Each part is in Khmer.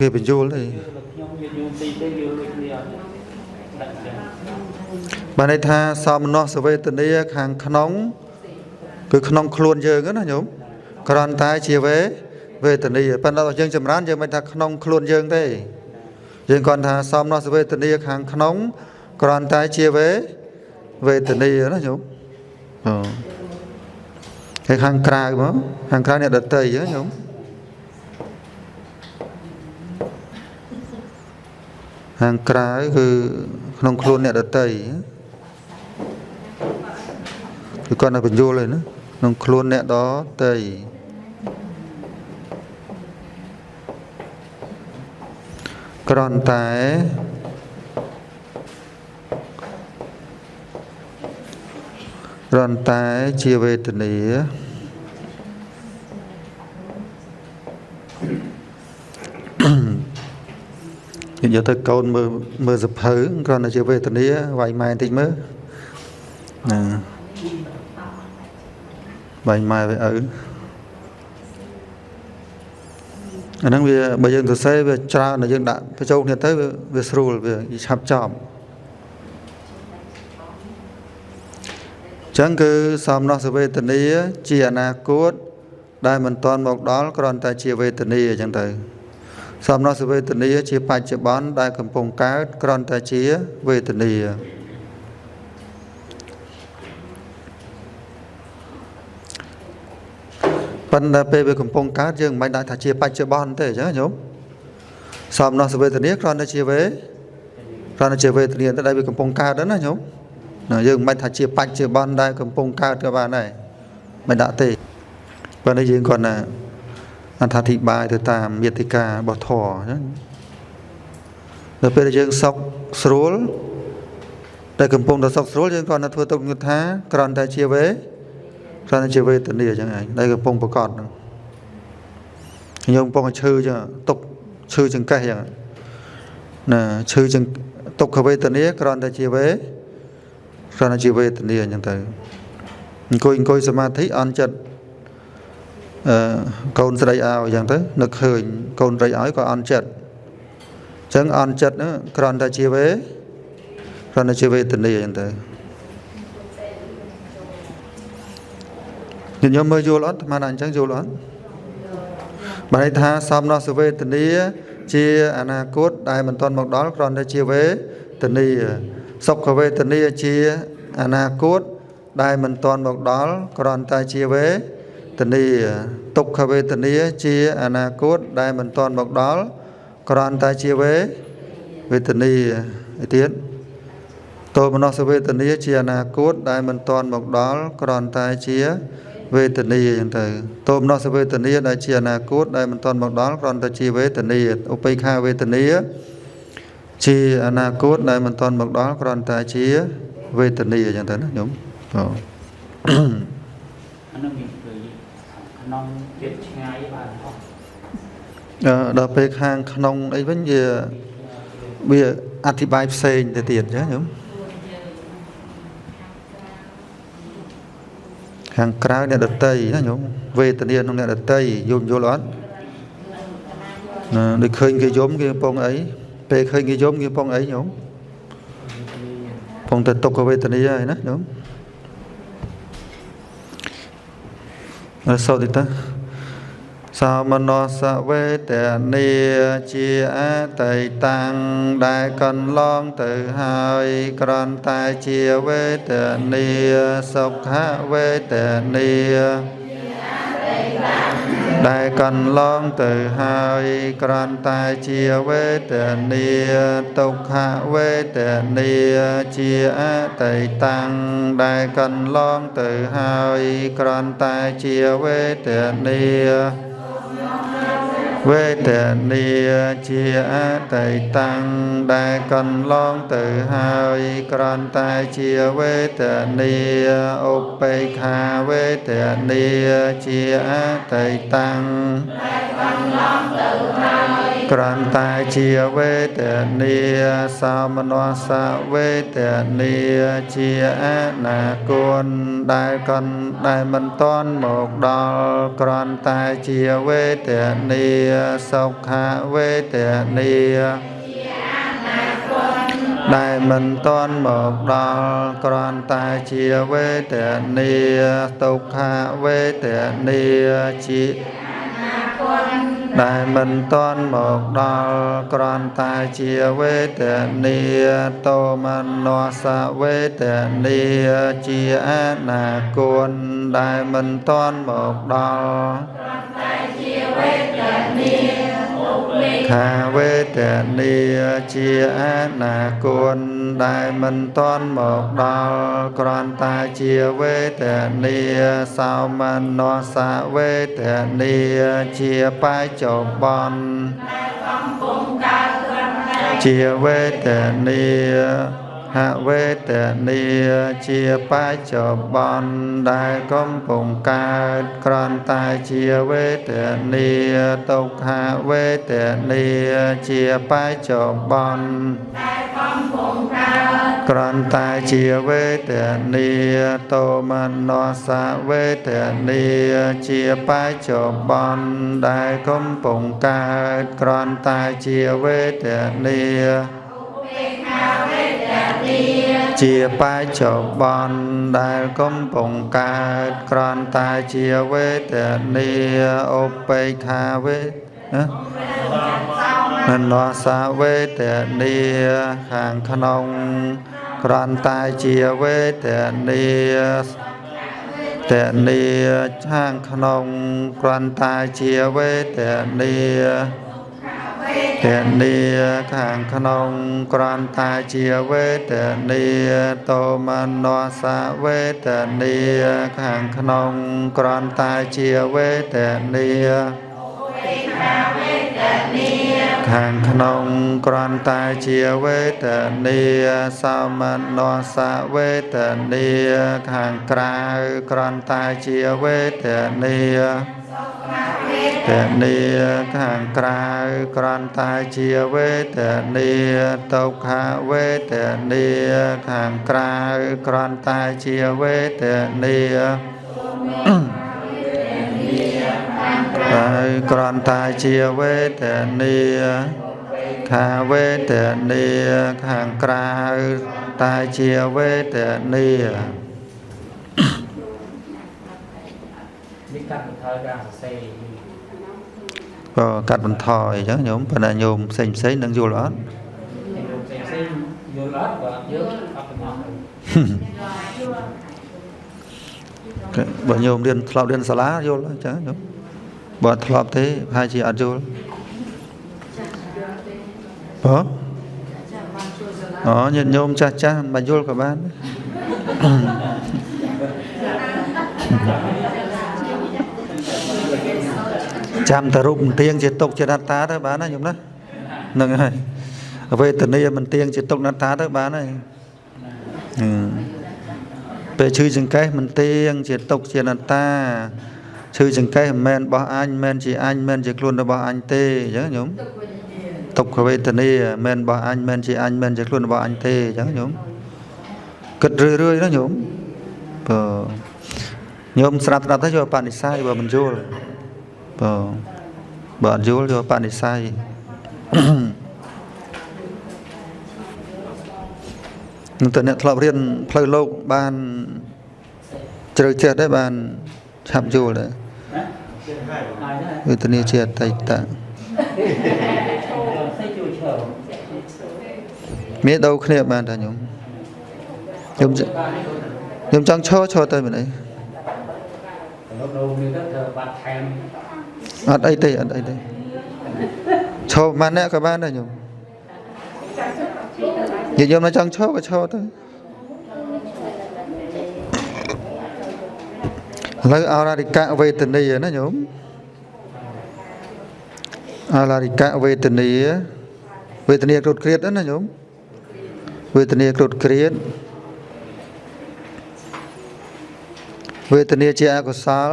គេបញ្យល់ទេ ខ្ញុំញាតិញោមទីទេយល់ដូចគ្នាអត់ដាក់ចឹង បានន័យថាសមនស្សវេទនាខាងក្នុងគឺក្នុងខ្លួនយើងណាញោមគ្រាន់តែជាវេវេទនាប៉ុន្តែដល់យើងចម្រើនយើងមិនថាក្នុងខ្លួនយើងទេយើងគ្រាន់ថាសមនស្សវេទនាខាងក្នុងគ្រាន់តែជាវេវេទនាណាញោមអូហើយខាងក្រៅមកខាងក្រៅអ្នកដតីណាញោមខាងក្រៅគឺក្នុងខ្លួនអ្នកដតីគឺគាត់នៅបញ្យល់ឯណាក្នុងខ្លួនអ្នកដតីគ្រាន់តែគ្រាន់តែជាវេទនា យើងយកទៅកូនមើលមើលសភៅគ្រាន់តែជាវេទនាវាយម៉ែបន្តិចមើលណាវាយម៉ែវាឪអាហ្នឹងវាបើយើងសរសេរវាច្រើនតែយើងដាក់បញ្ចូលគ្នាទៅវាវាស្រួលវាឆាប់ចប់អញ្ចឹងគឺសំណោះសវេទនាជាអនាគតដែលមិនទាន់មកដល់គ្រាន់តែជាវេទនាអញ្ចឹងទៅ សំណោះសវេទនាជាបច្ចុប្បន្នដែលកំពុងកើតគ្រាន់តែជាវេទនាប៉ុន្តែពេលវាកំពុងកើតយើងមិនបាច់ដាក់ថាជាបច្ចុប្បន្នទេអញ្ចឹងញោមសំណោះសវេទនាគ្រាន់តែជាវេគ្រាន់តែជាវេទនាតែដែលវាកំពុងកើតហ្នឹងណាញោមណាយើងមិនបាច់ថាជាបច្ចុប្បន្នដែលកំពុងកើតក៏បានដែរមិនដាក់ទេប៉ុន្តែយើងគ្រាន់តែអត្ថាធិប្បាយទៅតាមមេតិការបស់ធម៌អញ្ចឹងដល់ពេលដែលយើងសុខស្រួលតែកំពុងតែសុខស្រួលយើងគ្រាន់តែធ្វើទុកញឹកថាគ្រាន់តែជាវេគ្រាន់តែជាវេទនាអញ្ចឹងឯងដែលកំពុងប្រកបហ្នឹងខ្ញុំកំពុងតែឈឺអញ្ចឹងទុកឈឺចង្កេះអញ្ចឹងណាឈឺចង្ទុក្ខវេទនាគ្រាន់តែជាវេគ្រាន់តែជាវេទនាអញ្ចឹងទៅអង្គុយអង្គុយសមាធិអន់ចិត្ត អឺកូនស្រីឲ្យអញ្ចឹងទៅនឹកឃើញកូនស្រីឲ្យក៏អន់ចិត្តអញ្ចឹងអន់ចិត្តហ្នឹងគ្រាន់តែជាវេគ្រាន់តែជាវេទនាអញ្ចឹងទៅញាតិញោមមើលយល់អត់អាត្មាថាអញ្ចឹងយល់អត់បានន័យថាសំណោះសវេទនាជាអនាគតដែលមិនទាន់មកដល់គ្រាន់តែជាវេទនាសុខវេទនាជាអនាគតដែលមិនទាន់មកដល់គ្រាន់តែជាវេទនាទុក្ខវេទនាជាអនាគតដែលមិនទាន់មកដល់គ្រាន់តែជាវេវេទនាឯទៀតទោមនស្សវេទនាជាអនាគតដែលមិនទាន់មកដល់គ្រាន់តែជាវេទនាអញ្ចឹងទៅទោមនស្សវេទនាដែលជាអនាគតដែលមិនទាន់មកដល់គ្រាន់តែជាវេទនាឧបេក្ខាវេទនាជាអនាគតដែលមិនទាន់មកដល់គ្រាន់តែជាវេទនាអញ្ចឹងទៅណាញោមអូ អានោះមានគឺក្នុងចិត្តឆ្ងាយបានហោះ អឺដល់ពេលខាងក្នុងអីវិញវាវាអធិប្បាយផ្សេងទៅទៀតអញ្ចឹងញោមខាងក្រៅអ្នកដតីណាញោមវេទនាក្នុងអ្នកដតីយល់យល់អត់ណាដូចឃើញគេយំគេកំពុងអីពេលឃើញគេយំគេកំពុងអីញោមកំពុងតែទុក្ខវេទនាហើយណាញោមអរសូត្រតិតា សោមនស្សវេទនាជាអតីតាំងដែលកន្លងទៅហើយគ្រាន់តែជាវេទនាសុខវេទនាដែលកន្លងទៅហើយគ្រាន់តែជាវេទនាទុក្ខវេទនាជាអតីតាំងដែលកន្លងទៅហើយគ្រាន់តែជាវេទនាវេទនាជាអតីតាំងដែលកន្លងទៅហើយគ្រាន់តែជាវេទនាឧបេក្ខាវេទនាជាអតីតាំង ដែលកន្លងទៅហើយ គ្រាន់តែជាវេទនាសោមនស្សវេទនាជាអនាគតដែលកន្ដែលមិនតាន់មកដល់គ្រាន់តែជាវេទនាសុខវេទនាដែលមិនតាន់មកដល់គ្រាន់តែជាវេទនាទុក្ខវេទនាជាដែលមិនតាន់មកដល់គ្រាន់តែជាវេទនាទោមនស្សវេទនាជាអនាគតដែលមិនតាន់មកដល់ខាវេទនាជាអនាគតដែលមិនតាន់មកដល់គ្រាន់តែជាវេទនាសោមនស្សវេទនាជាបច្ចុប្បន្នជាវេទនាហវេទនាជាបច្ចុប្បន្នដែលកំពុងកើតគ្រាន់តែជាវេទនាទុក្ខវេទនាជាបច្ចុប្បន្នគ្រាន់តែជាវេទនាទោមនស្សវេទនាជាបច្ចុប្បន្នដែលកំពុងកើតគ្រាន់តែជាវេទនាជាបច្ចុប្បន្នដែលកំពុងកើតគ្រាន់តែជាវេទនាឧបេក្ខាវេណានស្សវេទនាខាងក្នុងគ្រាន់តែជាវេទនាតនាខាងក្នុងគ្រាន់តែជាវេទនាតនាខាងក្នុងគ្រាន់តែជាវេទនាទោមនស្សវេទនាខាងក្នុងគ្រាន់តែជាវេទនាខាងក្នុងគ្រាន់តែជាវេទនាសោមនស្សវេទនាខាងក្រៅគ្រាន់តែជាវេទនាតនាខាងក្រៅគ្រាន់តែជាវេទនាទុក្ខវេទនាខាងក្រៅគ្រាន់តែជាវេទនាហើយគ្រាន់តែជាវេទនាខាវេទនាខាងក្រៅតែជាវេទនា នេះកាត់បន្ថយការសរសេរ ក៏កាត់បន្ថយអញ្ចឹងញោមប៉ុន្តែញោមផ្សេងផ្សេងនឹងយល់អត់ ញោមផ្សេងផ្សេងយល់អត់បើយល់អត់ទាំងអស់ បើញោមរៀនធ្លាប់រៀនសាលាយល់អញ្ចឹងញោមបើធ្លាប់ទេប្រហែលជាអត់យល់បើអូញាតិញោមចាស់ចាស់មិនយល់ក៏បានចាំតែរូបមិនទៀងជាទុកជាអនត្តាទៅបានណាញោមណាហ្នឹងហើយវេទនាមិនទៀងជាទុកអនត្តាទៅបានហើយពេលឈឺចង្កេះមិនទៀងជាទុកជាអនត្តាឈឺចង្កេះមិនមែនរបស់អញមិនមែនជាអញមិនមែនជាខ្លួនរបស់អញទេអញ្ចឹងញោមទុក្ខវេទនាមិនមែនរបស់អញមិនមែនជាអញមិនមែនជាខ្លួនរបស់អញទេអញ្ចឹងញោមគិតរឿយៗណាញោមបើញោមស្រាប់ស្រាប់ទៅយកបនិស័យបើមិនយល់បើបើអត់យល់យកបនិស័យនឹងតើអ្នកធ្លាប់រៀនផ្លូវលោកបានជ្រៅចេះដែរបានឆាប់យល់ដែរវេទនាជាអតីតមានដូរគ្នាបានតាញោមខ្ញុំចង់ឈរទៅមិនអីអត់អីទេអត់អីទេឈរម៉ានអ្នកក៏បានដែរញោមញាតិញោមនៅចង់ឈរក៏ឈរទៅឥឡូវអរារិកវេទនាណាញោមអរារិកវេទនាវេទនាគ្រុឌគ្រាតណាញោមវេទនាគ្រុឌគ្រាតវេទនាជាអកុសល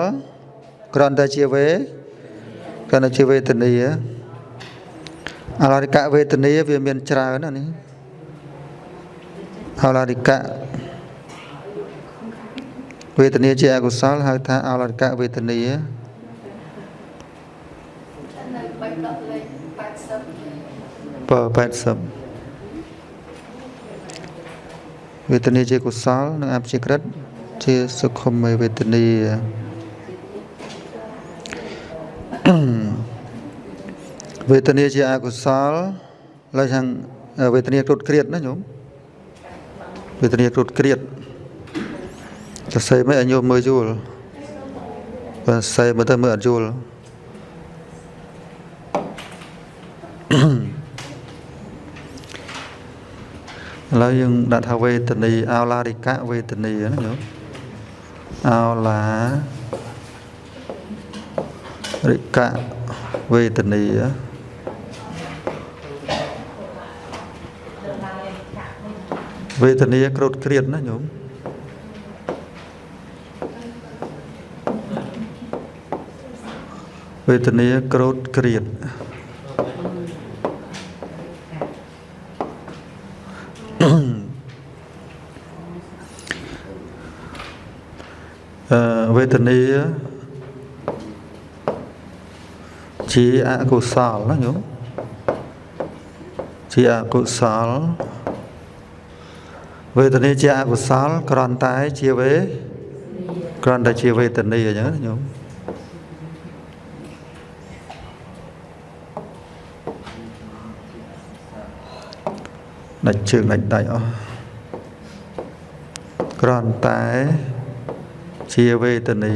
គ្រាន់តែជាវេគ្រាន់តែជាវេទនា អឡារិកវេទនាវាមានច្រើនណាស់នេះអឡារិកវេទនាជាអកុសលហៅថាអឡារិកវេទនា នៅបីដកលេខ80 បើ80វេទនាជាកុសលនិងអព្យាក្រឹតជាសុខុមវេទនា វេទនាជាអកុសលឡើយខាងវេទនាគ្រុឌគ្រាតណាញោមវេទនាគ្រុឌគ្រាតសរសេរមិនឲ្យញោមមើលយល់បើសរសេរមើលទៅមើលអត់យល់ ឥឡូវយើងដាក់ថាវេទនីអោឡារិកវេទនីណាញោមអោឡារិកវេទនីវេទនាក្រោតគ្រាតណាញោមវេទនាក្រោតគ្រាត វេទនាជាអកុសលណាញោមជាអកុសលវេទនាជាអកុសលគ្រាន់តែជាវេគ្រាន់តែជាវេទនាអញ្ចឹងណាញោមដាច់ជើងដាច់ដៃអស់គ្រាន់តែជាវេទនា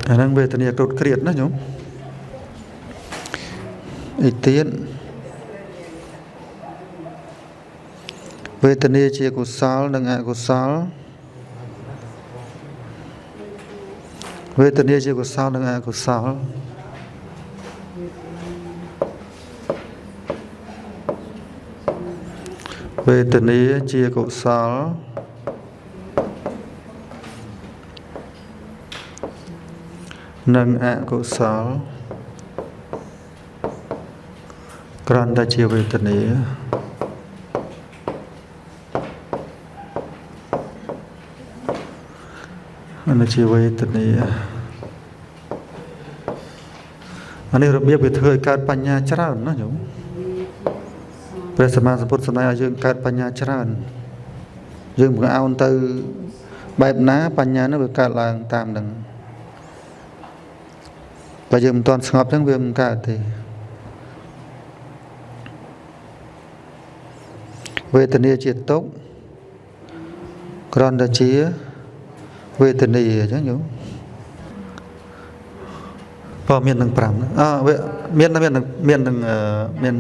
អាហ្នឹងវេទនាគ្រុឌគ្រាតណាញោមអីទៀតវេទនាជាកុសលនិងអកុសលវេទនាជាកុសលនិងអកុសលវេទនាជាកុសលនិងអកុសលគ្រាន់តែជាវេទនាអានេះជាវេទនាអានេះរបៀបវាធ្វើឲ្យកើតបញ្ញាច្រើនណាញោមព្រះសម្មាសម្ពុទ្ធសម្ដែងឲ្យយើងកើតបញ្ញាច្រើនយើងបង្អោនទៅបែបណាបញ្ញានោះវាកើតឡើងតាមនឹងបើយើងមិនទាន់ស្ងប់ចឹងវាមិនកើតទេវេទនាជាទុក្ខគ្រាន់តែជាវេទនាអញ្ចឹងញោមបើមាននឹង5ហ្នឹងអើវាមានមាននឹងមាននឹងមាន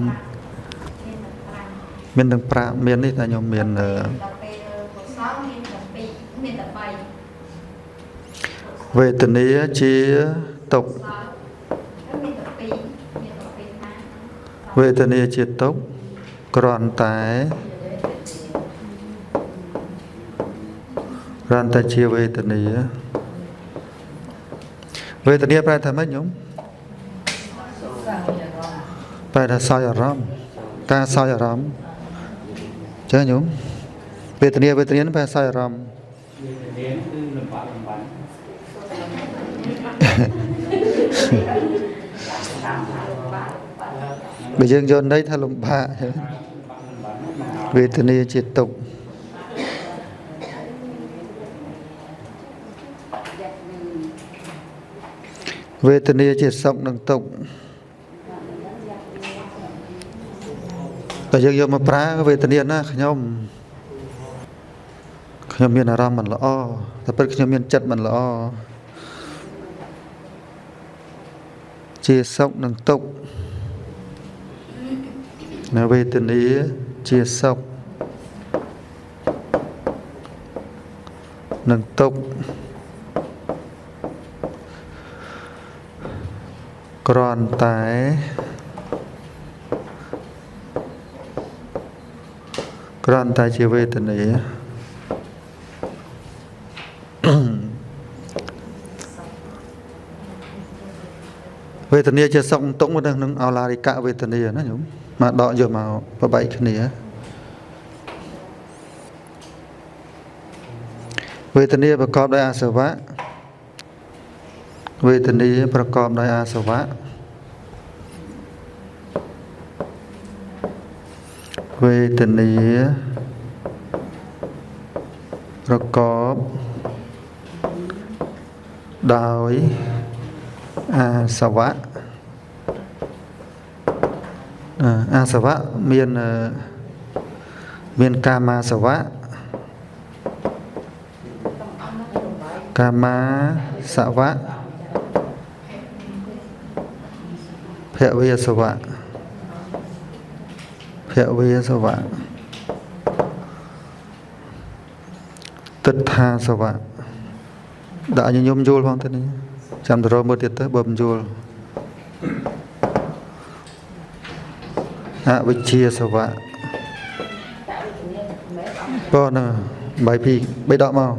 មាននឹង5មាននេះតែញោមមាន ដល់ពេលកុសលមានតែ2មានតែ3 វេទនាជាទុក្ខ កុសលមានតែ2មានតែ2ណា វេទនាជាទុក្ខគ្រាន់តែគ្រាន់តែជាវេទនាវេទនាប្រែថាម៉េចញោមប្រែថាសោយអារម្មណ៍ការសោយអារម្មណ៍ចឹងញោមវេទនាវេទនាហ្នឹងប្រែសោយអារម្មណ៍ វេទនាគឺលំបាកលំបាន បើយើងយកន័យថាលំបាក លំបាកលំបាន វេទនាជាទុក្ខវេទនាជាសុខនិងទុក្ខតែយើងយកមកប្រើវេទនាណាខ្ញុំខ្ញុំមានអារម្មណ៍មិនល្អតែពិតខ្ញុំមានចិត្តមិនល្អជាសុខនិងទុក្ខណាវេទនាជាសុខនិងទុក្ខគ្រាន់តែគ្រាន់តែជាវេទនា ទនាជាសុខទុក្ខនៅក្នុងឱឡារិកវេទនាណាញោមមកដកយកមកបបែកគ្នាវេទនាប្រកបដោយអាសវៈវេទនាប្រកបដោយអាសវៈវេទនាប្រកបដោយអាសវៈអាសវៈមានមានកាមាសវៈកាមាសវៈភវេសវៈភវេសវៈទិដ្ឋាសវៈដាក់ញញោមយល់ផងទៅនេះចាំទៅរកមើលទៀតទៅបើមិនយល់អវិជ្ជាសវៈបើណាបាយពីបីដកមក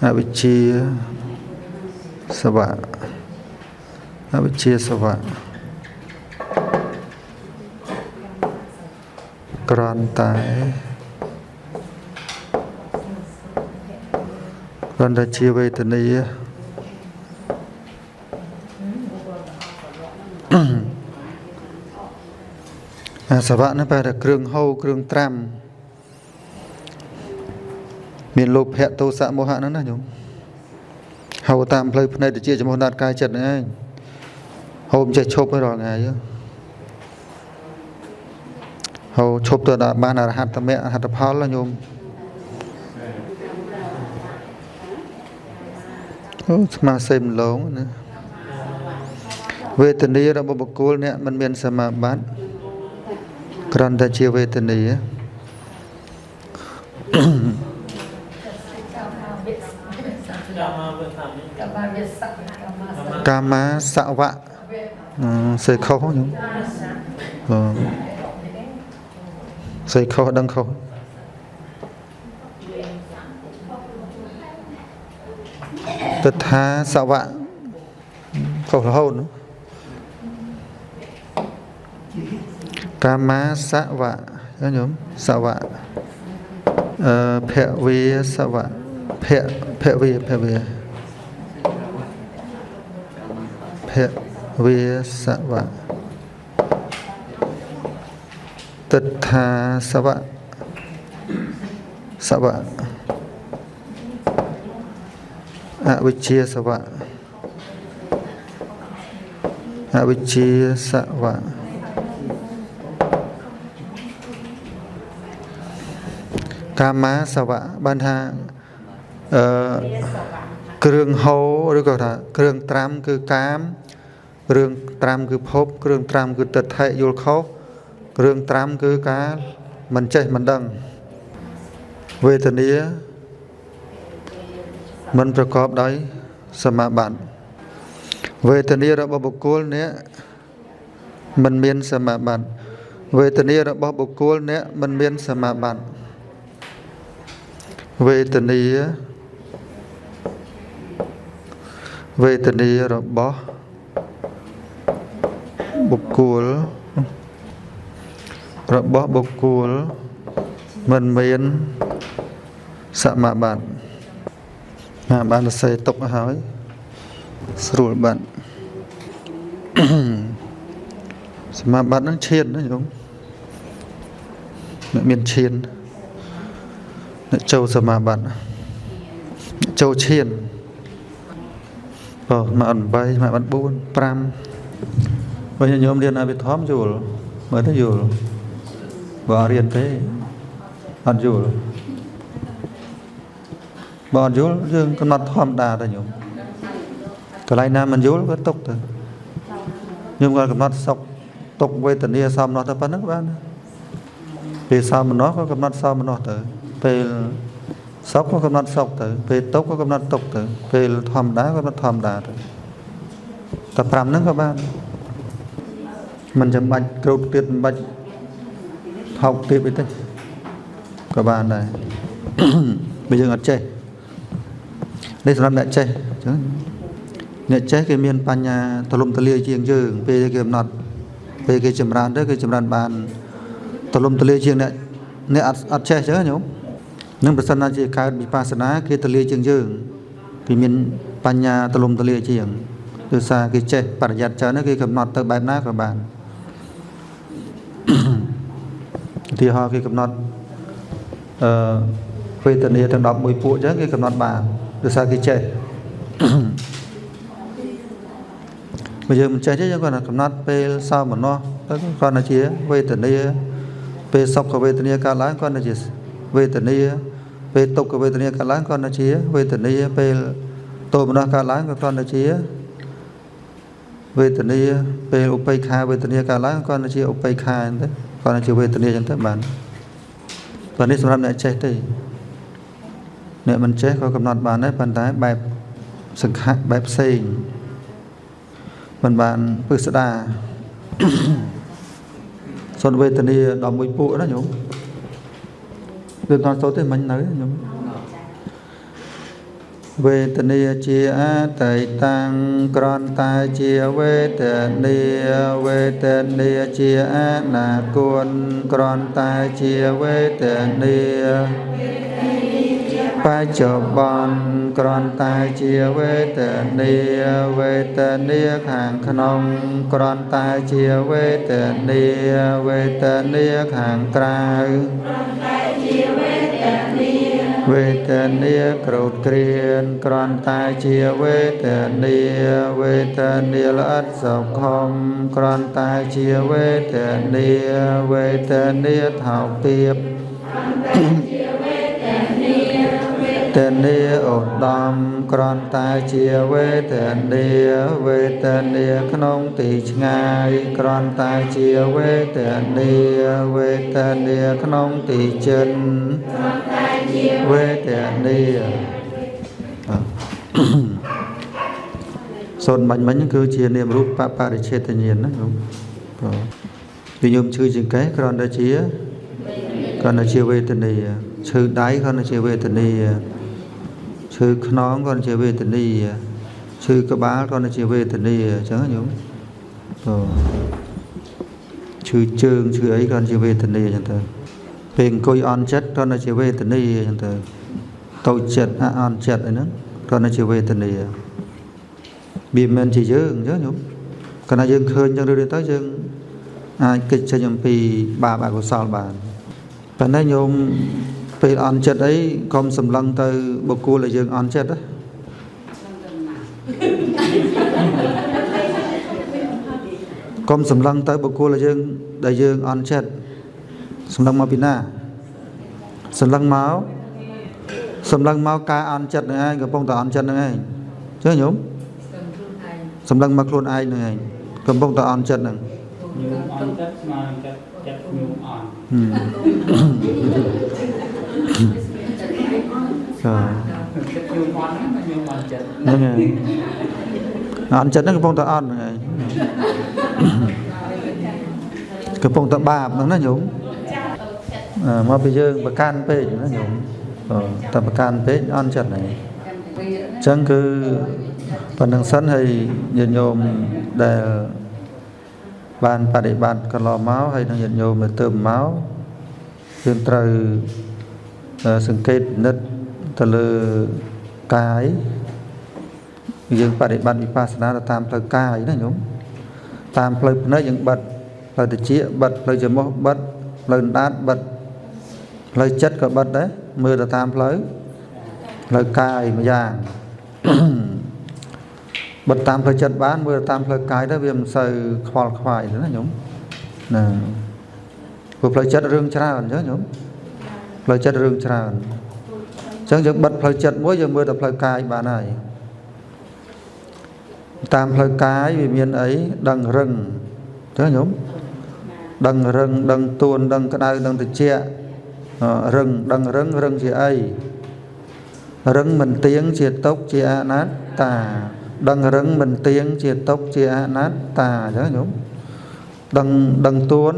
អវិជ្ជាសវៈអវិជ្ជាសវៈក្រន្តែគ្រាន់តែជាវេទនាអាសវៈនោះបែរតែគ្រឿងហូរគ្រឿងត្រាំមានលោភៈទោសៈមោហៈហ្នឹងណាញោមហៅតាមផ្លូវភ្នែកតិចចំពោះណាត់កាយចិត្តហ្នឹងឯងហូរមិនចេះឈប់ទេរាល់ថ្ងៃហូរឈប់ទៅដល់បានអរហត្តមគ្គអរហត្តផលណាញោមអូស្មាសេមឡងណាវេទនារបស់បុគ្គលអ្នកមិនមានសមាបត្តិគ្រាន់តែជាវេទនាកាមាសវៈសេខុសញោមសេខុសដឹងខុសទថាសវៈខុសរហូតកាមាសវៈញោមសវៈភវេសវៈភភវេភវេភវេសវៈទថាសវៈសវៈអវិជ្ជាសវៈអវិជ្ជាសវៈកាមាសវៈបានថាគ្រឿងហូរឬក៏ថាគ្រឿងត្រាំគឺកាមគ្រឿងត្រាំគឺភពគ្រឿងត្រាំគឺទិដ្ឋិយល់ខុសគ្រឿងត្រាំគឺការមិនចេះមិនដឹងវេទនាមិនប្រកបដោយសមាបត្តិវេទនារបស់បុគ្គលអ្នកមិនមានសមាបត្តិវេទនារបស់បុគ្គលអ្នកមិនមានសមាបត្តិវេទនាវេទនារបស់បុគ្គលរបស់បុគ្គលមិនមានសមាបត្តិណាបានសរសេរទុកហើយស្រួលបាត់ សមាបត្តិហ្នឹងឈានណាញោមអ្នកមានឈានអ្នកចូលសមាបត្តិចូលឈានបើមក8មក4 5បើញោមរៀនអភិធម្មយល់មើលទៅយល់បើអត់រៀនទេអត់យល់បើអត់យល់យើងកំណត់ធម្មតាទៅញោមកន្លែងណាមិនយល់ក៏ទុកទៅញោមក៏កំណត់សុខទុកវេទនាសមនោះទៅប៉ុណ្្នឹងបានពេលសមនោះក៏កំណត់សមនោះទៅពេលសុខក៏កំណត់សុខទៅពេលទុកក៏កំណត់ទុកទៅពេលធម្មតាក៏កំណត់ធម្មតាទៅតែ5ហ្នឹងក៏បានមិនចាំបាច់ក្រោតទៀតមិនបាច់ថោកទៀតអីទេក៏បានដែរ បើយើងអត់ចេះនេះសម្រាប់អ្នកចេះអញ្ចឹង អ្នកចេះគេមានបញ្ញាទលំទលាយជាងយើងពេលគេកំណត់ពេលគេចម្រើនទៅគេចម្រើនបានទលំទលាយជាងអ្នកអ្នកអត់ចេះចឹងញោមនឹងប្រសិនណាជាកើតវិបស្សនាគេទលាយជាងយើងគេមានបញ្ញាទលំទលាយជាងដោយសារគេចេះបរិយ័តច្រើនគេកំណត់ទៅបែបណាក៏បានឧទាហរណ៍គេកំណត់វេទនាទាំង11ពួកចឹងគេកំណត់បានដោយសារគេចេះបើយើងមិនចេះទេយើងគាត់កំណត់ពេលសោមនស្សទៅគាត់តែជាវេទនាពេលសុខវេទនាកើតឡើងគាត់តែជាវេទនាពេលទុក្ខវេទនាកើតឡើងគាត់តែជាវេទនាពេលទោមនស្សកើតឡើងក៏គាត់តែជាវេទនាពេលឧបេក្ខាវេទនាកើតឡើងគាត់តែជាឧបេក្ខាហ្នឹងទៅគាត់តែជាវេទនាចឹងទៅបានប៉ុន្តែនេះសម្រាប់អ្នកចេះទេអ្នកមិនចេះក៏កំណត់បានដែរប៉ុន្តែបែបសង្ខៈបែបផ្សេងមិនបានពិស្ដាសូនវេទនា11ពួកណាញោមគឺតសូត្រទេមិញនៅញោមវេទនាជាអតីតាំងក្រន្តែជាវេទនាវេទនាជាអនាគតក្រន្តែជាវេទនាបច្ចុប្បន្នក្រន្តែជាវេទនាវេទនាខាងក្នុងក្រន្តែជាវេទនាវេទនាខាងក្រៅវេទនាក្រោធគ្រានក្រន្តែជាវេទនាវេទនាល្អិតសុខុមក្រន្តែជាវេទនាវេទនាថោកទាបទនាឧត្តមក្រន្តែជាវេទនាវេទនាក្នុងទីឆ្ងាយក្រន្តែជាវេទនាវេទនាក្នុងទីជិនវេទនាសូត្របាញ់មិញគឺជានាមរូបបរិច្ឆេទញ្ញាណណាញោមបាទញោមឈឺចង្កេះគ្រាន់តែជាវេទនាឈឺដៃគ្រាន់តែជាវេទនាឈឺខ្នងគ្រាន់តែជាវេទនាឈឺក្បាលគ្រាន់តែជាវេទនាអញ្ចឹងញោមបាទឈឺជើងឈឺអីគ្រាន់តែជាវេទនាអញ្ចឹងទៅពេលអង្គុយអន់ចិត្តគ្រាន់តែជាវេទនាអញ្ចឹងទៅតូចចិត្តអន់ចិត្តអីហ្នឹងគ្រាន់តែជាវេទនាវាមិនមែនជាយើងអញ្ចឹងញោមកាលណាយើងឃើញអញ្ចឹងរឿយៗទៅយើងអាចគេចចេញអំពីបាបអកុសលបានប៉ុន្តែញោមពេលអន់ចិត្តអីកុំសម្លឹងទៅបុគ្គលដែលយើងអន់ចិត្តកុំសម្លឹងទៅបុគ្គលដែលយើងអន់ចិត្តសម្លឹងមកពីណាសម្លឹងមកការអន់ចិត្តនឹងឯងកំពុងតែអន់ចិត្តនឹងឯងជឿញោមសម្លឹងមកខ្លួនឯងនឹងឯងកំពុងតែអន់ចិត្តនឹង ញោមអន់ចិត្តស្មើនឹងចិត្តចិត្តញោមអន់ចិត្តញោមអន់ហ្នឹងញោមអន់ចិត្ត ហ្នឹងហើយអន់ចិត្តហ្នឹងកំពុងតែអន់ហ្នឹងឯងកំពុងតែបាបហ្នឹងណាញោមមកពីយើងប្រកាន់ពេកណាញោមតែប្រកាន់ពេកអន់ចិត្តហ្នឹងអញ្ចឹងគឺប៉ុណ្្នឹងសិនហើយញាតិញោមដែលបានបដិបត្តិកន្លងមកហើយនឹងញាតិញោមដែលទៅមកយើងត្រូវសង្កេតពិនិត្យទៅលើកាយយើងបដិបត្តិវិបស្សនាទៅតាមផ្លូវកាយណាញោមតាមផ្លូវភ្នែកយើងបិទផ្លូវត្រចៀកបិទផ្លូវច្រមុះបិទផ្លូវអណ្ដាតបិទផ្លូវចិត្តក៏បិទដែរមើលទៅតាមផ្លូវកាយមួយយ៉ាងបិទតាមផ្លូវចិត្តបានមើលតាមផ្លូវកាយទៅវាមិនសូវខ្វល់ខ្វាយទេណាញោមណាព្រោះផ្លូវចិត្តរឿងច្រើនអញ្ចឹងញោមផ្លូវចិត្តរឿងច្រើនអញ្ចឹងយើងបិទផ្លូវចិត្តមួយយើងមើលតែផ្លូវកាយបានហើយតាមផ្លូវកាយវាមានអីដឹងរឹងអញ្ចឹងញោមដឹងរឹងដឹងទួនដឹងក្តៅដឹងត្រជាក់រឹងដឹងរឹងរឹងជាអីរឹងមិនទៀងជាទុក្ខជាអនត្តាដឹងរឹងមិនទៀងជាទុក្ខជាអនត្តាអញ្ចឹងញោមដឹងទួន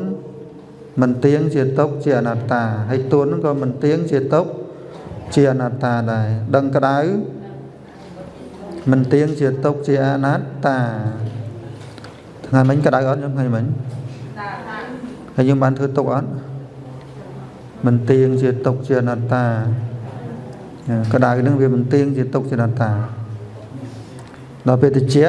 មិនទៀងជាទុក្ខជាអនត្តាហើយទួនហ្នឹងក៏មិនទៀងជាទុក្ខជាអនត្តាដែរដឹងក្តៅ មិនទៀងជាទុក្ខជាអនត្តាថ្ងៃមិញក្តៅអត់ខ្ញុំថ្ងៃមិញហើយយើងបានធ្វើទុក្ខអត់មិនទៀងជាទុក្ខជាអនត្តាក្តៅនឹងវាមិនទៀងជាទុក្ខជាអនត្តាដល់ពេលតិចជា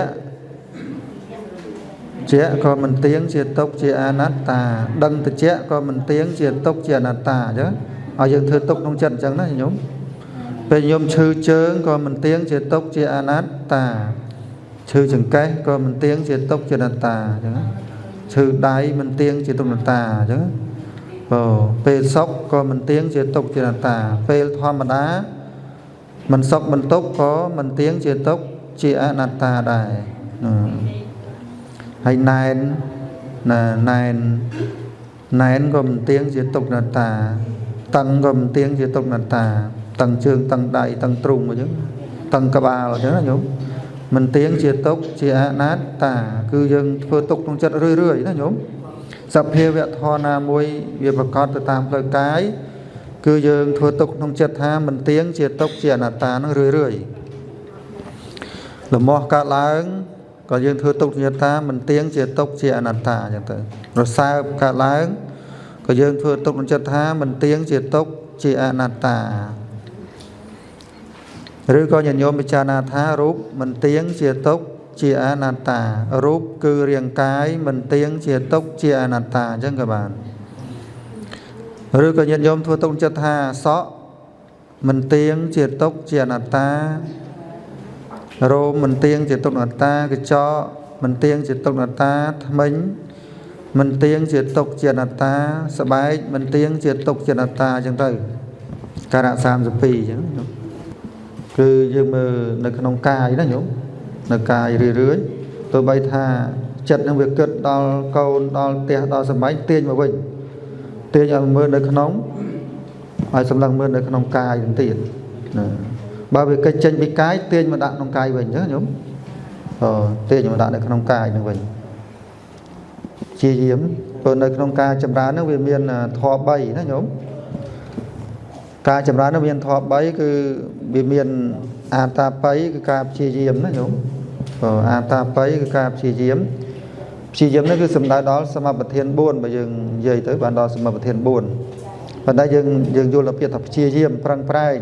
ក៏មិនទៀងជាទុក្ខជាអនត្តាដឹងតិចក៏មិនទៀងជាទុក្ខជាអនត្តាអញ្ចឹងឲ្យយើងធ្វើទុក្ខក្នុងចិត្តអញ្ចឹងណាញោមពេលញោមឈឺជើងក៏មិនទៀងជាទុក្ខជាអនត្តាឈឺចង្កេះក៏មិនទៀងជាទុក្ខជាអនត្តាអញ្ចឹងឈឺដៃមិនទៀងជាទុក្ខអនត្តាអញ្ចឹងបើពេលសុខក៏មិនទៀងជាទុក្ខជាអនត្តាពេលធម្មតាមិនសុខមិនទុក្ខក៏មិនទៀងជាទុក្ខជាអនត្តាដែរហើយណែនណាណែនណែនក៏មិនទៀងជាទុក្ខអនត្តាតឹងក៏មិនទៀងជាទុក្ខអនត្តាតឹងជើងតឹងដៃតឹងទ្រូងអញ្ចឹងតឹងក្បាលអញ្ចឹងណាញោមមិនទៀងជាទុក្ខជាអនត្តាគឺយើងធ្វើទុក្ខក្នុងចិត្តរឿយៗណាញោមសភាវៈធម៌ណាមួយវាប្រកបទៅតាមផ្លូវកាយគឺយើងធ្វើទុក្ខក្នុងចិត្តថាមិនទៀងជាទុក្ខជាអនត្តានឹងរឿយៗលំោះកើតឡើងក៏យើងធ្វើទុក្ខជាតាមិនទៀងជាទុក្ខជាអនត្តាអញ្ចឹងទៅរសើបកើតឡើងក៏យើងធ្វើទុក្ខក្នុងចិត្តថាមិនទៀងជាទុក្ខជាអនត្តាឬក៏ញាតិញោមពិចារណាថារូបមិនទៀងជាទុក្ខជាអនត្តារូបគឺរាងកាយមិនទៀងជាទុក្ខជាអនត្តាអញ្ចឹងក៏បានឬក៏ញាតិញោមធ្វើទុក្ខចិត្តថាសក់មិនទៀងជាទុក្ខជាអនត្តារោមមិនទៀងជាទុក្ខអនត្តាកញ្ចក់មិនទៀងជាទុក្ខអនត្តាធ្មេញមិនទៀងជាទុក្ខជាអនត្តាស្បែកមិនទៀងជាទុក្ខជាអនត្តាអញ្ចឹងទៅការៈ32អញ្ចឹងគឺយើងមើលនៅក្នុងកាយណាញោមនៅកាយរឿយៗទោះបីថាចិត្តនឹងវាគិតដល់កូនដល់ផ្ទះដល់សម្បែងទាញមកវិញទាញឲ្យមើលនៅក្នុងឲ្យសម្លឹងមើលនៅក្នុងកាយនឹងទៀតណាបើវាកិច្ចចេញពីកាយទាញមកដាក់ក្នុងកាយវិញអញ្ចឹងញោមទាញមកដាក់នៅក្នុងកាយនឹងវិញជាយាមព្រោះនៅក្នុងការចម្រើននឹងវាមានធម៌3ណាញោមការចម្រើននឹងមានធម៌3គឺវាមានអាតាបិគឺការព្យាយាមណាញោមអាតាបិគឺការព្យាយាមព្យាយាមនេះគឺសំដៅដល់សមបទាន4បើយើងនិយាយទៅបានដល់សមបទាន4ប៉ុន្តែយើងយល់ដល់ពាក្យថាព្យាយាមប្រឹងប្រែង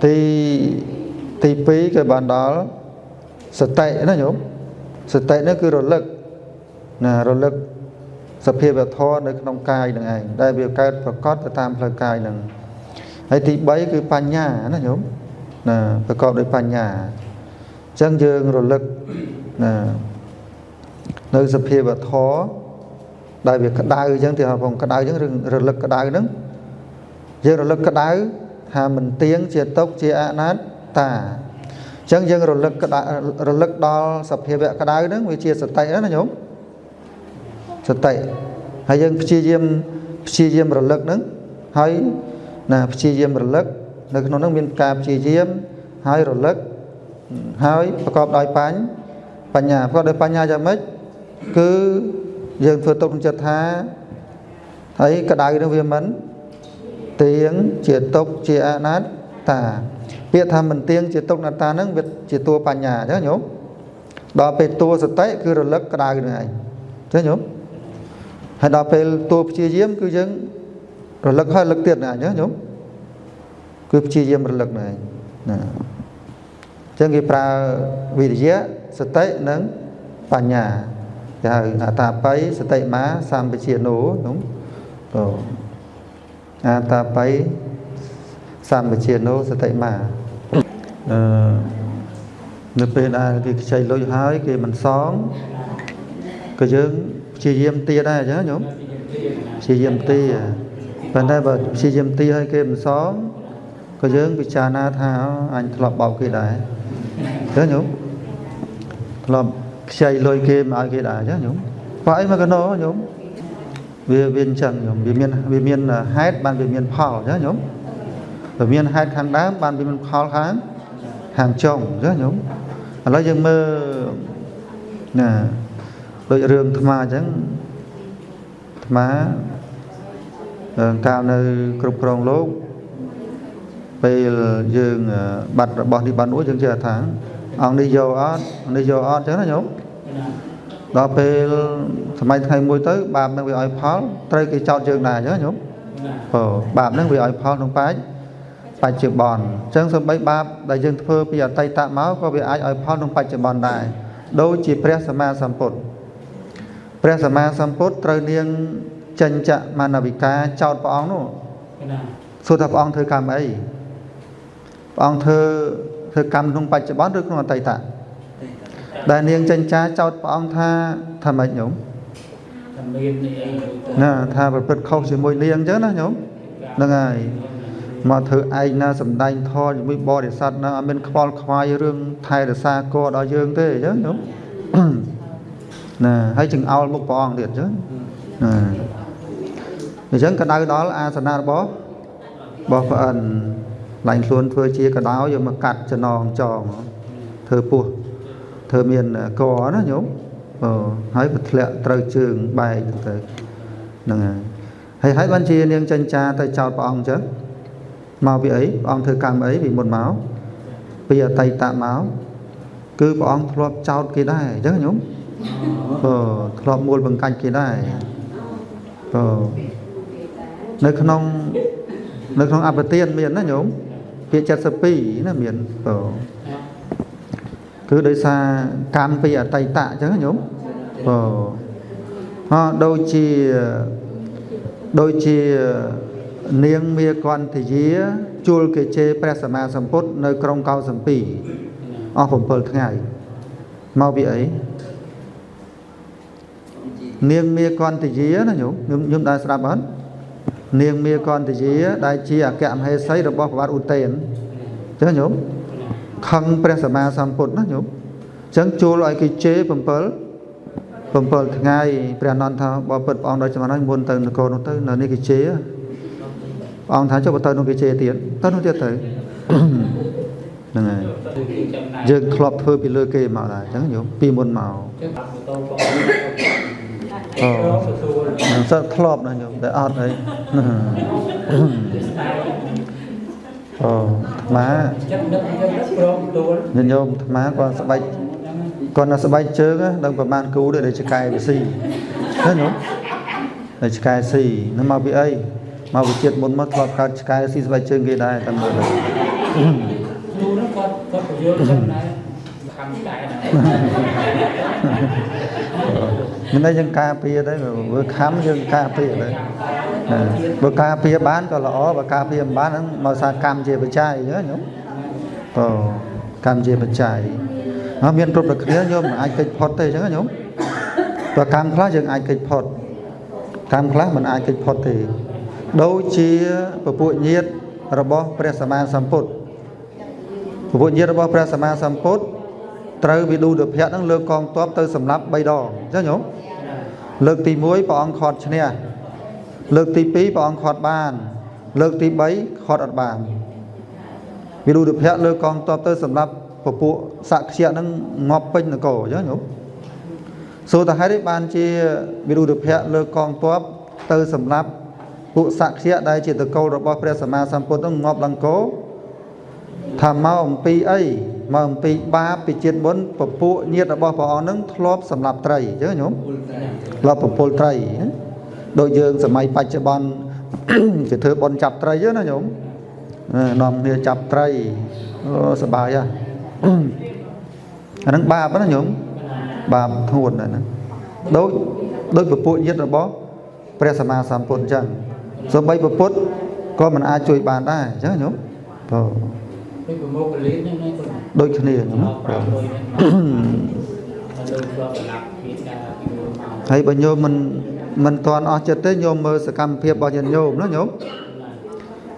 ទី2គឺបានដល់សតិណាញោមសតិនេះគឺរលឹកណារលឹកសភាវធម៌នៅក្នុងកាយនឹងឯងដែលវាកើតប្រកបទៅតាមផ្លូវកាយនឹងហើយទី3គឺបញ្ញាណាញោមណាប្រកបដោយបញ្ញាអញ្ចឹងយើងរលឹកណានៅសភាវធម៌ដែលវាក្តៅអញ្ចឹងទីហោផងក្តៅអញ្ចឹងរលឹកក្តៅហ្នឹងយើងរលឹកក្តៅថាមិនទៀងជាទុក្ខជាអនត្តាអញ្ចឹងយើងរលឹកក្តៅរលឹកដល់សភាវៈក្តៅហ្នឹងវាជាសតិណាញោមសតិហើយយើងព្យាយាមរលឹកហ្នឹងហើយណាព្យាយាមរលឹកនៅក្នុងហ្នឹងមានការព្យាយាមហើយរលឹកហើយប្រកបដោយបញ្ញាប្រកបដោយបញ្ញាយ៉ាងម៉េចគឺយើងធ្វើទុកក្នុងចិត្តថាហើយក្តៅនឹងវាមិនទៀងជាទុក្ខជាអនត្តាពាក្យថាមិនទៀងជាទុក្ខអនត្តាហ្នឹងវាជាតួបញ្ញាអញ្ចឹងញោមដល់ពេលតួសតិគឺរលឹកក្តៅនឹងឯងអញ្ចឹងញោមហើយដល់ពេលតួព្យាយាមគឺយើងរលឹកហើយរលឹកទៀតណាអញ្ចឹងញោមគឺព្យាយាមរលឹកហ្នឹងឯងណាអញ្ចឹងគេប្រើវិរិយៈសតិនិងបញ្ញាគេហៅអតាបិសតិមាសម្បជានោនោះអតាបិសម្បជានោសតិមានៅពេលដែលគេខ្ចីលុយហើយគេមិនសងក៏យើងព្យាយាមទាដែរអញ្ចឹងញោមព្យាយាមទាប៉ុន្តែបើព្យាយាមទាហើយគេមិនសងក៏យើងពិចារណាថាអញធ្លាប់បោកគេដែរអញ្ចឹងញោមធ្លាប់ខ្ចីលុយគេមកឲ្យគេដែរអញ្ចឹងញោមបើអីមកកណោញោមវាអញ្ចឹងញោមវាមានហេតុបានវាមានផលអញ្ចឹងញោមវាមានហេតុខាងដើមបានវាមានផលខាងចុងអញ្ចឹងញោមឥឡូវយើងមើលណាដូចរឿងអាត្មាអញ្ចឹងអាត្មាកាលនៅគ្រប់គ្រងលោក ពេលយើងបាត់របស់នេះបាត់នោះយើងជឿថាអង្គនេះយកអត់អង្គនេះយកអត់អញ្ចឹងណាញោមដល់ពេលសម័យថ្ងៃមួយទៅបាបនឹងវាឲ្យផលត្រូវគេចោតយើងដែរអញ្ចឹងញោមបើបាបនឹងវាឲ្យផលក្នុងបច្ចុប្បន្នអញ្ចឹងសំបីបាបដែលយើងធ្វើពីអតីតមកក៏វាអាចឲ្យផលក្នុងបច្ចុប្បន្នដែរដូចជាព្រះសម្មាសម្ពុទ្ធព្រះសម្មាសម្ពុទ្ធត្រូវនាងចិញ្ចមាណវិកាចោតព្រះអង្គនោះសួរថាព្រះអង្គធ្វើកម្មអីព្រះអង្គធ្វើកម្មក្នុងបច្ចុប្បន្នឬក្នុងអតីតដែលនាងចិញ្ចាចោតព្រះអង្គថាម៉េចញោមណាថាប្រព្រឹត្តខុសជាមួយនាងអញ្ចឹងណាញោមហ្នឹងហើយមកធ្វើឯងណាសំដែងធម៌ជាមួយបរិស័ទណាអត់មានខ្វល់ខ្វាយរឿងថែរក្សាកដល់យើងទេអញ្ចឹងញោមណាហើយចង្អោលមុខព្រះអង្គទៀតអញ្ចឹងណាអញ្ចឹងក៏ដៅដល់អាសនៈរបស់ព្រះអិនឡើងខ្លួនធ្វើជាកដោយកមកកាត់ចំណងចងធ្វើពោះធ្វើមានកណាញោមហើយក៏ធ្លាក់ត្រូវជើងបែកទៅហ្នឹងហើយហើយបានជានាងចិញ្ចាទៅចោតព្រះអង្គអញ្ចឹងមកពីអីព្រះអង្គធ្វើកម្មអីពីមុនមកពីអតីតមកគឺព្រះអង្គធ្លាប់ចោតគេដែរអញ្ចឹងញោមធ្លាប់មូលបង្កាច់គេដែរនៅក្នុងអបទានមានណាញោមពាក្យ72ណាមានគឺដោយសារកម្មពីអតីតអញ្ចឹងញោមដូចជានាងមាកន្តយាជួលគេជេរព្រះសម្មាសម្ពុទ្ធនៅក្រុងកោសំពីអស់7ថ្ងៃមកពីអីនាងមាកន្តយាណាញោមខ្ញុំដែរស្ដាប់អត់នាងមាកន្តយាដែលជាអគ្គមហេសីរបស់ព្រះបាទឧទ័យអញ្ចឹងញោមខឹងព្រះសម្មាសម្ពុទ្ធណាញោមអញ្ចឹងជួលឲ្យគេជេរ7ថ្ងៃព្រះអនន្តថាបើពិតព្រះអង្គដល់ចំណុចមុនទៅនគរនោះទៅនៅនេះគេជេរព្រះអង្គថាចុះបើទៅនោះគេជេរទៀតទៅនោះទៀតទៅហ្នឹងហើយយើងធ្លាប់ធ្វើពីលើគេមកដែរអញ្ចឹងញោមពីមុនមកសើធ្លាប់ណាញោមតែអត់អីអាត្មាញោមអាត្មាគាត់ស្បែកគាត់នៅស្បែកជើងដឹងប្រហែលគូដូចឆ្កែវាស៊ីណាញោមដូចឆ្កែស៊ីនឹងមកពីអីមកវិជាតិមុនមកធ្លាប់កើតឆ្កែស៊ីស្បែកជើងគេដែរតាមមើលទៅ គ្រូនោះគាត់ពយល់ចឹងដែរខំឆ្កែដែរ មិនได้យើងការពារទេបើខំយើងការពារដែរបើការពារបានក៏ល្អបើការពារមិនបានហ្នឹងមកសារកម្មជាបច្ច័យអញ្ចឹងញោមកម្មជាបច្ច័យហើយមានគ្រប់តែគ្នាញោមមិនអាចគេចផុតទេអញ្ចឹងញោមបើកម្មខ្លះយើងអាចគេចផុតកម្មខ្លះមិនអាចគេចផុតទេដូចជាពពួកញាតិរបស់ព្រះសម្មាសម្ពុទ្ធពពួកញាតិរបស់ព្រះសម្មាសម្ពុទ្ធត្រូវវិឌូដភៈនឹងលើកកងទ័ពទៅសម្លាប់3ដងអញ្ចឹងញោមលើកទី1ព្រះអង្គខាត់ឈ្នះលើកទី2ព្រះអង្គខាត់បានលើកទី3ខាត់អត់បានវិឌូដភៈលើកកងទ័ពទៅសម្លាប់ពពួកសក្យៈនឹងងាប់ពេញនគរអញ្ចឹងញោមសួរតើហេតុអីបានជាវិឌូដភៈលើកកងទ័ពទៅសម្លាប់ពួកសក្យៈដែលជាតកូលរបស់ព្រះសម្មាសម្ពុទ្ធនឹងងាប់លង្កោថាមកអំពីអីមកអំពីបាបពីជាតិមុនពពួកញាតិរបស់ព្រះអង្គនឹងធ្លាប់សម្លាប់ត្រីអញ្ចឹងញោមធ្លាប់ពពុលត្រីដូចយើងសម័យបច្ចុប្បន្នគេធ្វើបុណ្យចាប់ត្រីណាញោមនាំគ្នាចាប់ត្រីសប្បាយហ៎អាហ្នឹងបាបណាញោមបាបធ្ងន់ណាស់ណាដូចពពួកញាតិរបស់ព្រះសម្មាសម្ពុទ្ធអញ្ចឹងសូម្បីពពុទ្ធក៏មិនអាចជួយបានដែរអញ្ចឹងញោម ដូចប្រមូលកលៀនហ្នឹង ដូចគ្នាណាហើយបើញោមមិនទាន់អស់ចិត្តទេញោមមើលសកម្មភាពរបស់ញាតិញោមណាញោម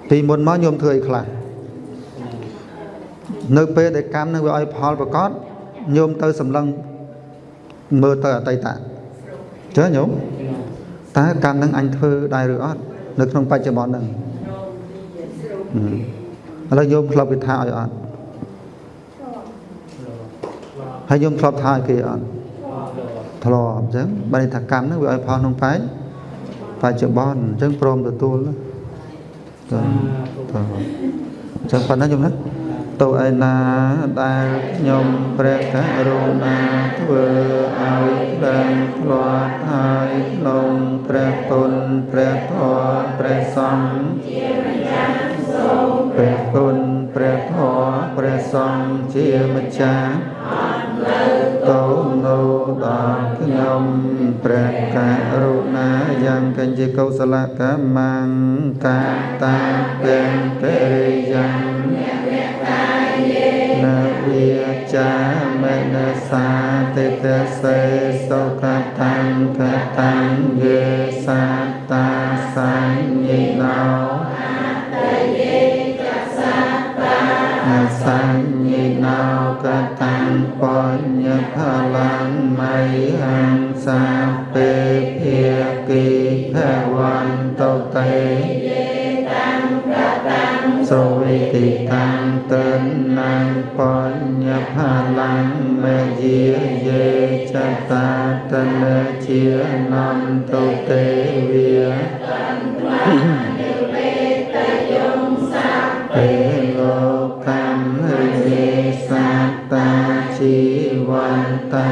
ពីមុនមកញោមធ្វើអីខ្លះនៅពេលដែលកម្មនឹងវាឲ្យផលប្រកបញោមទៅសម្លឹងមើលទៅអតីតចឹងញោមតើកម្មនឹងអញធ្វើដែរឬអត់នៅក្នុងបច្ចុប្បន្នហ្នឹងឥឡូវញោមធ្លាប់គេថាឲ្យអត់ហើយញោមធ្លាប់ថាឲ្យគេអត់ធ្លាប់អញ្ចឹងបើន័យថាកម្មហ្នឹងវាឲ្យផលក្នុងបច្ចុប្បន្នអញ្ចឹងព្រមទទួលទៅ ចឹងប៉ុណ្ណាយំណាទៅឯណាដែលខ្ញុំព្រះករុណាធ្វើឲ្យដឹងធ្លាត់ហើយក្នុងព្រះគុណព្រះធម៌ព្រះសង្ឃព្រះគុណព្រះធម៌ព្រះសង្ឃជាម្ចាស់ទៅនៅដល់ខ្ញុំព្រះករុណាយ៉ាងកញ្ជាកុសលកម្មងកាតាពេងកិរិយ៉ាងនវិចាមនសាតិតសេសុខតាំងកតាំងយេសាតាសញ្ញិណោសញ្ញិណោកតាំងបញ្ញផល្លំមយហੰសាពេភាគិភវន្តតេសុវិតិតាំងតនំបញ្ញផល្លំមយាយេចតាតនជានន្តទេវាទេលោកកម្មយេសត្តាជីវន្តា